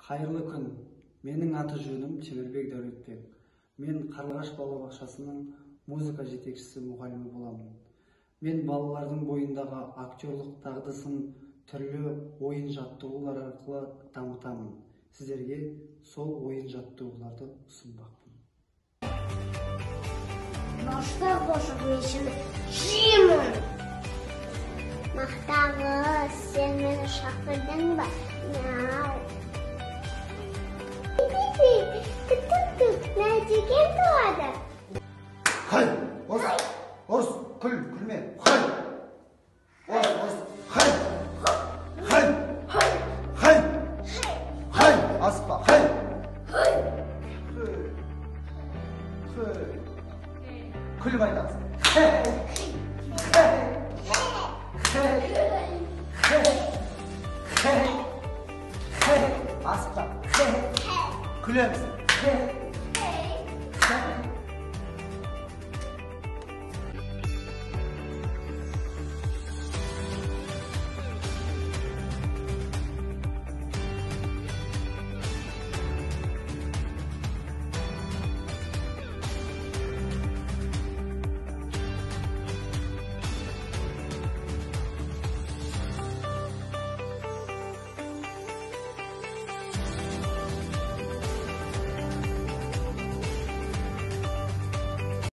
Қайырлы күн. Менің аты жөнім Темірбек Дәулетбек. Мен Қарлығаш балабақшасының музыка жетекшісі мұғалімі боламын. Мен балалардың бойындағы актерлық дағдысын түрлі ойын жаттығулар арқылы дамытамын. Сіздерге сол ойын жаттығуларды ұсынбақпын. Бауырсақ болса, мен сені жеймін. Мақтағыз, сен мені шақырдың ба? Мяу. Түк-түк, мә деген туады. Хай, ұрыс, ұрыс, күл, күлме, хай. Ұрыс, ұрыс, хай. Хай. Хай. Хай, аспа, хай. Хай. Хай. Күліп айтамыз. Хей. Хей. Хей. Хей. Хей. Хей. Аспа. Хей. Күлеміз. Хей.